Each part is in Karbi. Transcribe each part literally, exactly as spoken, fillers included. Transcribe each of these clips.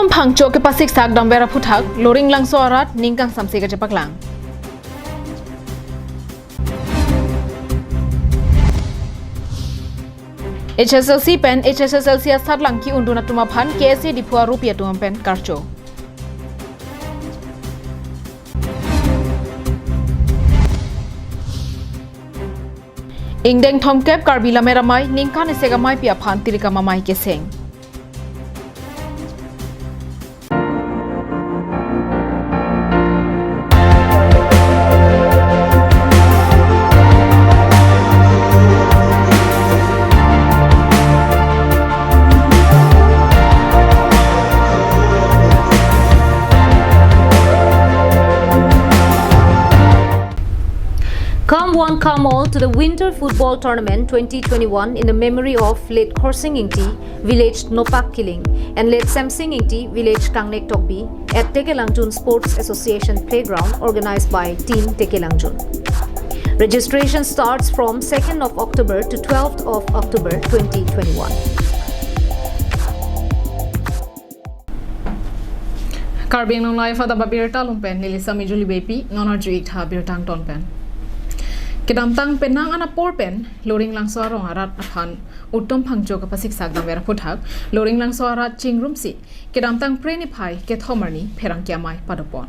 Phangcho kepasiksak damver aphuthak, Loringlangso arat ning kangsamse kachepaklang. H S L C pen H S S L C asatlang ki-undun atum aphan K S A Diphu arupi atum pen karcho. Ingdeng thomkep Karbi Lammet Amei ningkan isi ameipi aphan Tirikam Amei keseng. Come one, come all to the Winter Football Tournament twenty twenty-one in the memory of late Khorsing Ingti, village Nopak Kiling, and late Semsing Ingti, village Kangnek Tokbi, at Tekelangjun Sports Association Playground, organized by Team Tekelangjun. Registration starts from second of October to twelfth of October twenty twenty-one. Karbi Anglong Live adap abirta along pen neli Sami Julie Beypi, non arju-ik tha birta angton pen. Kedamtang penang an apor pen Loringlangso arong arat aphan Uttom Phangcho kepasiksak damver aphuthak, Loringlangso arat chingrumsi kedamtang Phre niphai kethom arni Pherangke Amei padopon.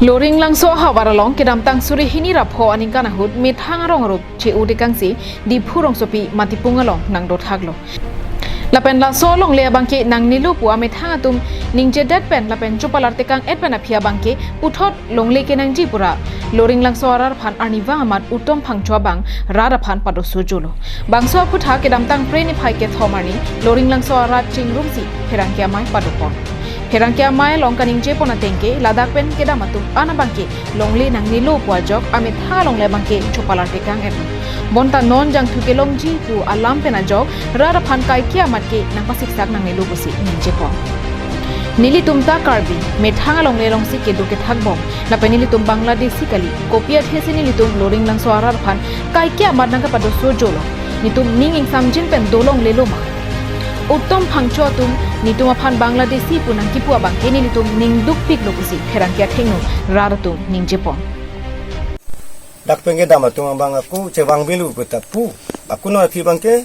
Loringlangso ahavar along kedamtang suri hini ra pho aningkan ahut methang arong arup che-u tekangsi Diphu rongsopi Matipung along nangdothaklo. Lapen laso alongle abangke nangnelo pu amethang atum ningjedet pen lapen chopalar tekang-et pen aphi abangke puthot longle kenangji pura Loringlangso arat aphan arnivang amat Uttom Phangcho abang rat aphan padosojolo. Bangso aphuthak kedamtang Phre niphai kethom arni Loringlangso arat chingrumsi Pherangke Amei padopon. Pherangke Amei along kaningjepon atengke ladak pen kedam atum an abangke longle nangnelo pu ajok amethang alongle abangke chopalar tekang-et. Bonta non jangthu kelongji pu alam pen ajok rat aphan kaike amat ke nangpasiksak nangnelo pusi ningjepon. Nelitum ta Karbi, methang alongle alongsi kedo kethakbom, lapen nelitum Bangladeshi kali, kopi athesi nelitum Loringlangso arat aphan kaike amat nangkepadosojolo, netum ning ingsamjin pen dolonglelo ma? Uttom Phangcho atum netum aphan Bangladeshi pu nangkipu abangke nelitum ning dukpiklo pusi Pherangke athengno rat atum ningjepon. Dak pen kedam atum abang ako chevang belu pu ta pu. Ako non aphi abangke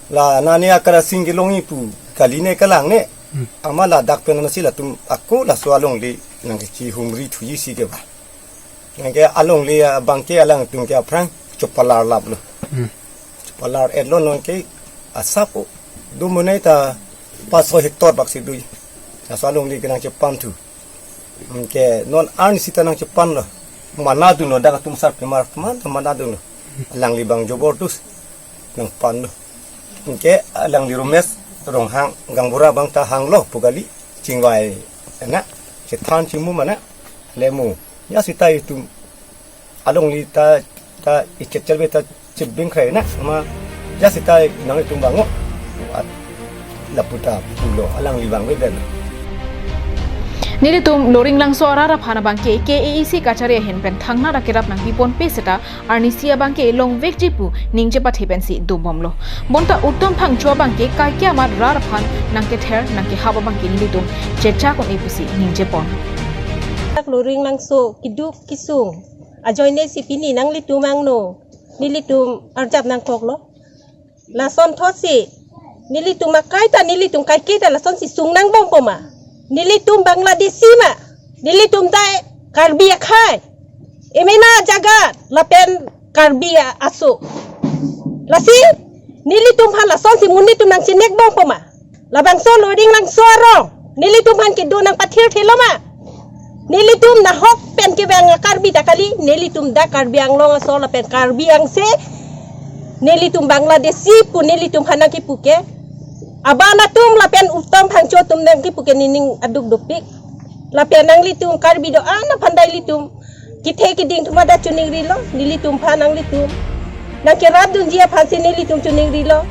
la nane akara sing kelongji pu kali ne kalang ne. Hmm. Amat ladak pen nasi latum ako laso alongle nangkechihumri thuji si ke ba. Nangke alongle abangke alangtum ke aphrang chopalar laplo. Hmm. Chopalar-etlo nonke asap o. Dumonai ta paso hektor baksi dui. Laso alongle kenangchepan thu. Anke non arni sita nangchepanlo. Manadunlo dak atum sarpimar man manadunlo. Alangli abang jobor dus nangpanlo. Anke alangli Romesh Ronghang Gaonbura abang ta hanglo pu kali chingvai ana chethan chingmu mana lemu. Ya sita itum alongle ta ta ichet chelbe ta chibing krai na ma ya sita nangtum bango. At lapu ta pulo alangli abang beden. Nelitum Loringlangso arat aphan abangke K A A C kachari ahin pen thangnat akerap nangpiponpe seta arnisi abangke longvekji pu ningjepathe pensi dobomlo. Bonta Uttom Phangcho abangke kaike amat rat aphan nangkether nangkehap abangke nelitum chechak un-e pusi ningjepon. Dak Loringlangso keduk kesung ajoine si pini nanglitum angno nelitum arjap nangkoklo. Lasonthotsi nelitum akai ta nelitum kaike ta lasonsi sung nangbompo ma? Nelitum Bangladeshi ma? Nelitum ta Karbi akhei, emena ajaga lapen Karbi a-, aso. Lasi nelitum aphan lasonsi monit atum nangchinekbompo ma? Labangso Loringlangso arong nelitum aphan kedo nangpathirthelo ma? Nelitum nahok pen kevang a-Karbi ta kali, nelitum dak Karbi Anglong aso lapen Karbi angse, nelitum Bangladeshi pu nelitum aphan nangkipu ke. Aban atum lapen Uttom Phangcho atum nangkipu ke nening aduk dopik. Lapen nanglitum Karbi do-an aphan dai litum kethe keding atum ta choningrilo, nelitum aphan nanglitum nangkerapdunji aphansi nelitum choningrilo.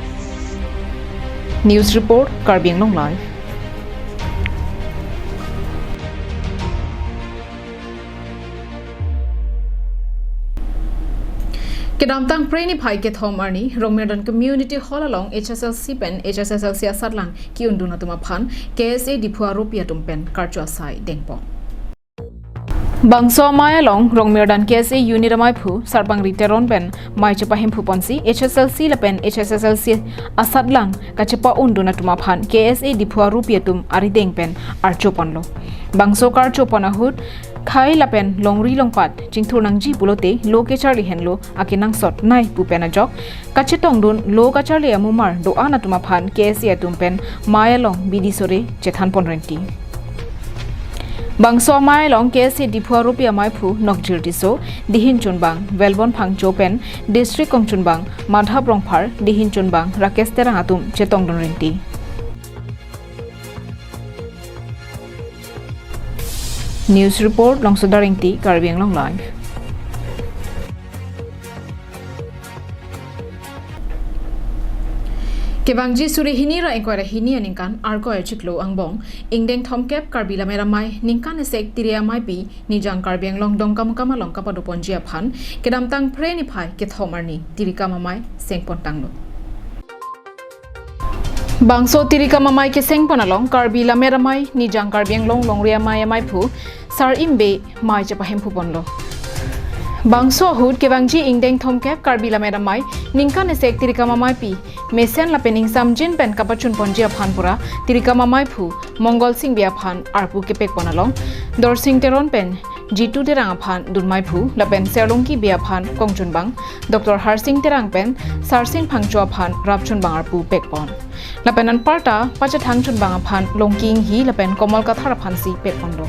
News report, Karbi Anglong Live. Kedamtang Phre niphai kethom arni Rongmirdan Community Hall along H S L C pen H S S L C asatlang ki-undun atum aphan K S A Diphu aropi atum pen karcho asai dengpon. Bangso amei along Rongmirdan K S A unit amaiphu Sarpangri Teron pen mei chepahemphu ponsi H S L C lapen H S S L C asatlang kachepa-undun atum aphan K S A Diphu aropi atum arideng pen archo ponlo. Bangso karcho pon ahut khei lapen longri longpat chingthur nangji pulote lo kecharli henlo akenangsot nai pu pen ajok kachetongdun lo kacharli amumar do-an atum aphan K S A atum pen mei along bidi sore chethan pon renti. Bangso amei along K S A Diphu aropi amaiphu Nokjir Tisso, dihin chunbang Velbon Phangcho pen district kongchunbang Madhav Rongphar, dihin chunbang Rakesh Terang atum chetongdun renti. News report, Longsoda Ingti, Karbi Anglong Live. Kevangji suri hini ra ingkoi ra hini aningkan Arkoi achiklo angbong ingdeng thomkep Karbi Lammet Amei ningkan esek Tiri Ameipi Nijang Karbi Anglong Dongkamukam along kapadoponji aphan kedamtang Phre niphai kethom arni Tirikam Amei sengpon tanglo. Bangso Tirikam Amei kesengpon along Karbi Lammet Amei Nijang Karbi Anglong Longri Amei amaiphu Sar Imbe mei chepahemphu ponlo. Bangso ahut kevangji ingdeng thomkep Karbi Lammet Amei ningkan esek Tirikam Ameipi mesen lapen ingsamjin pen kapachun ponji aphan pura Tirikam Ameiphu Mongol Singbi aphan arpu kepek pon along Dorsing Teron pen Jitu Terang aphan dunmeiphu lapen Serlongki Bey aphan kongchunbang Doctor Harsing Terang pen Sarsing Phangcho aphan rapchunbang arpu pek pon. Lapen anparta pachethang chunbang aphan Longki Inghi lapen Komol Kathar aphansi pek ponlo.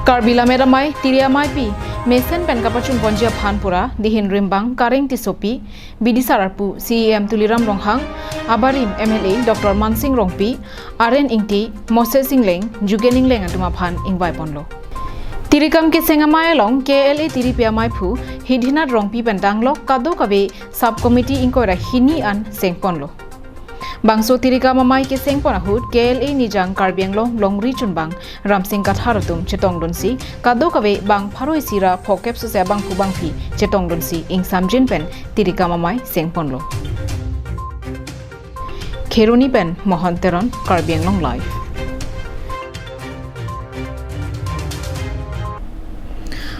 Karbi Lammet Amei Tiri Ameipi mesen pen kapachun ponji aphan pura dihin rimbang Kareng Tissopi, bidisar arpu C E M Tuliram Ronghang, abarim M L A Doctor Mansing Rongpi, Aren Ingti, Moses Ingleng, Jugen Ingleng atum aphan ingvai ponlo. Tirikam keseng amei along K L A Tiripi ameiphu Hidhinath Rongpi pen danglok kadokave sub committee ingkoi ra hini an sengponlo. Bangso Tirikam Amei kesengpon ahut K L A Nijang Karbi Anglong Longri chunbang Ramsing Kathar atum chetongdunsi kadokave bang pharo isi ra phokep sose abangphu bangphi chetongdunsi ingsamjin pen Tirikam Amei sengponlo. Kheroni pen Mohon Teron, Karbi Anglong Live.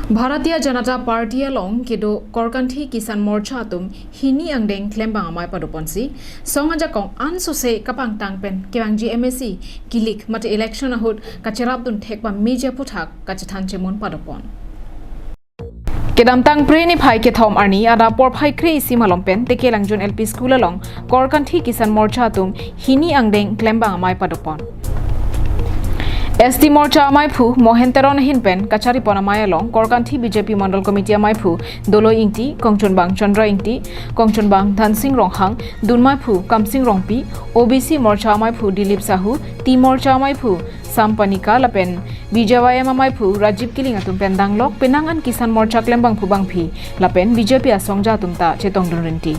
Bharatiya Janata Party along kedo Korkanthi Kisan Morcha atum hini angdeng klembang amei padoponsi song ajakong ansose kapangtang pen kevangji M A C kilik mate election ahut kacherapdun thek pameji aphuthak kachethan chemun padopon. Kedamtang Phre niphai kethom arni adap porphai kre-isi malom pen Tekelangjun L P School along Korkanthi Kisan Morcha atum hini angdeng klembang amei padopon. S T Morcha ameiphu Mohen Teron ahin pen kacharipon amei along Korkanthi B J P Mandal Committee ameiphu Doloi Ingti, kongchunbang Chandra Ingti, kongchunbang Dhansing Ronghang, dunmeiphu Kamsing Rongpi, O B C Morcha ameiphu Dilip Sahu, T Morcha ameiphu Sam Panikar lapen B J Y M ameiphu Rajiv Killing atum pen danglok penang an Kisan Morcha klembangphu bangphi lapen B J P asongja atum ta chetongdun renti.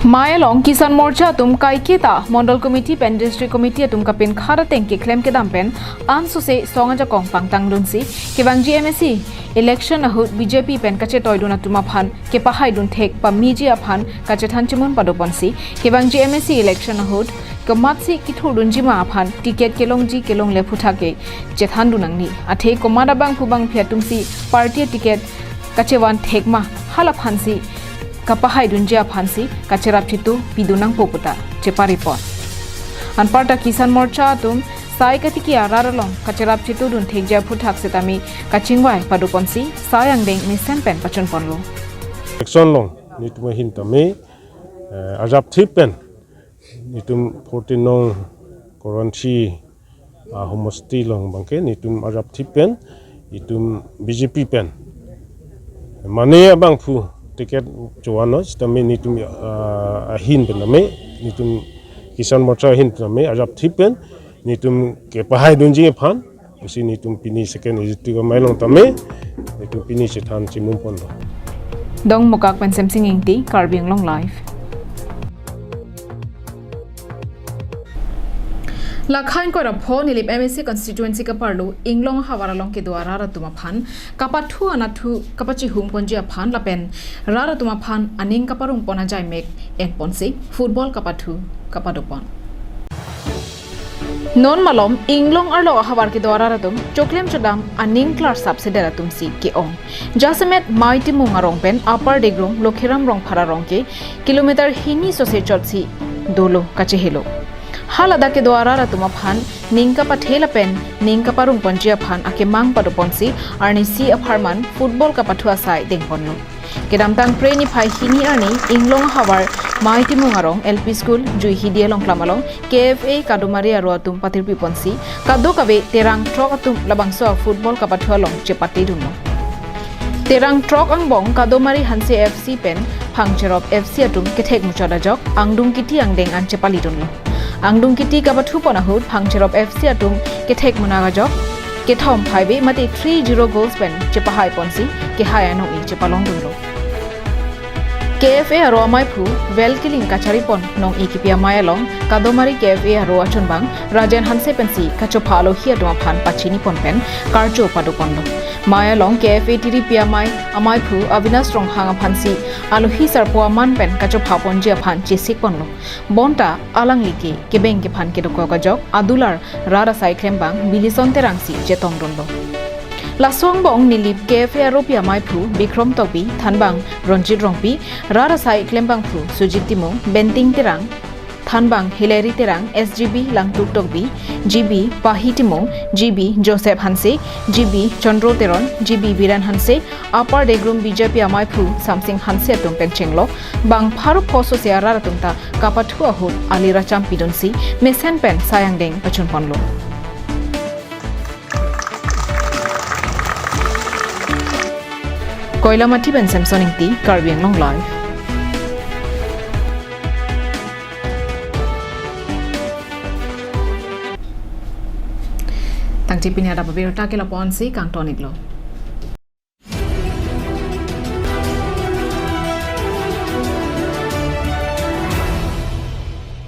Mei along Kisan Morcha atum kaiketa Mandal Committee pen District Committee atum kapinkhat ateng keklem kedam pen ansose song ajakong pangtangdunsi kevangji M A C election ahut B J P pen kachetoidun atum aphan kepahaidun thek pameji aphan kachethan chemun padoponsi kevangji M A C election ahut komatsi kithurdunjima aphan ticket kelongji kelongle aphuthak ke chethandun nangji. Athe komat abangphu bangphi atumsi party ticket kachevan thekma, halaphansi kapahaidunji aphansi kacherap chetu pidun nangpo puta cheparipon. Anparta Kisan Morcha atum sai katiki arat along kacherap chetudun thekji aphuthak setame kachingvai padoponsi sai angdeng mesen pen pachunponlo. Election along netum ahin tame, eh, arjapthip pen netum fourteen nong Korkanthi, ah, homosti along abangke netum arjapthip pen netum B J P pen mane abangphu ticket chovan lo setame netum, ah, ahin pen tame netum Kisan Morcha ahin pen tame arjapthip pen netum kepahaidunji aphan pusi netum pini second executive amei along tame netum pini chethan chemunponlo. Dongmukak pen Semsing Ingti, Karbi Anglong Live. Lakhain koira pho Nilip M A C constituency kaparlo Inglong ahavar along kedo arat atum aphan kapathu anathu kapachihum ponji aphan lapen rat atum aphan aning kaparong pon ajaimek en ponsi football kapathu kapado pon. Non malom Inglong arlo ahavar kedo arat atum choklem chodam aning klarsapsedet atumsi ke-ong. Jasemet Mei Timung arong pen Upper Degrum Lokhiram Rongphar arong ke kilometer hini sose chotsi dolo kachehelo. Haladak kedo arat atum aphan ning kapathe lapen ning kaparong ponji aphan akemang pado ponsi arnisi apharman football kapathu asai deng ponlo. Kedamtang Phre niphai hini arni Inglong ahavar Mei Timung arong L P school Juihidi alongklam along K F A kadomari aro atum patirpi ponsi kadokave terang throk atum labangso a-football kapathu along chepate dunlo. Terang throk angbong Kadomari Hanse F C pen Phangcherop F C atum kethek muchot ajok Angdung Kiti angdeng an chepali dunlo. Angdung Kiti kapathu pon ahut Phangcherop F C atum kethek munak ajok kethom phaibe mate three zero goals pen chepahai ponsi kehai anong-i chepalong dunlo. K F A aro amaiphu Well Killing kachari pon nong-i kipi amei along Kadomari K F A aro achunbang Rajen Hanse pensi kachopha alohi atum aphan pachini pon pen karcho pado ponlo. Mei along K F A tiripi amei amaiphu Avinash Ronghang aphansi alohi sarpo aman pen kachopha ponji aphan chesik ponlo. Bonta alangli ke kebeng kephan kedokok ajok adular rat asai klembang Bilison Terangsi chetong dunlo. Laso angbong Nilip K F A aropi amaiphu Bikrom Tokbi, thanbang Ronjit Rongpi, rat asai klembangphu Sujit Timung, Benting Terang, thanbang Hilary Terang, S G B Langtuk Tokbi, G B Pahi Timung, G B Joseph Hanse, G B Chandro Teron, G B Biren Hanse, Upper Degrum B J P amaiphu Samsing Hanse atum pen chenglok bang pharo pho sose arat atum ta kapathu ahut ali racham pidunsi mesen pen sai angdeng pachun ponlo. Koilamati pen Samson Ingti, Karbi Anglong Live. Tangte pini adap abirta ke lapu-ansi kangton-iklo.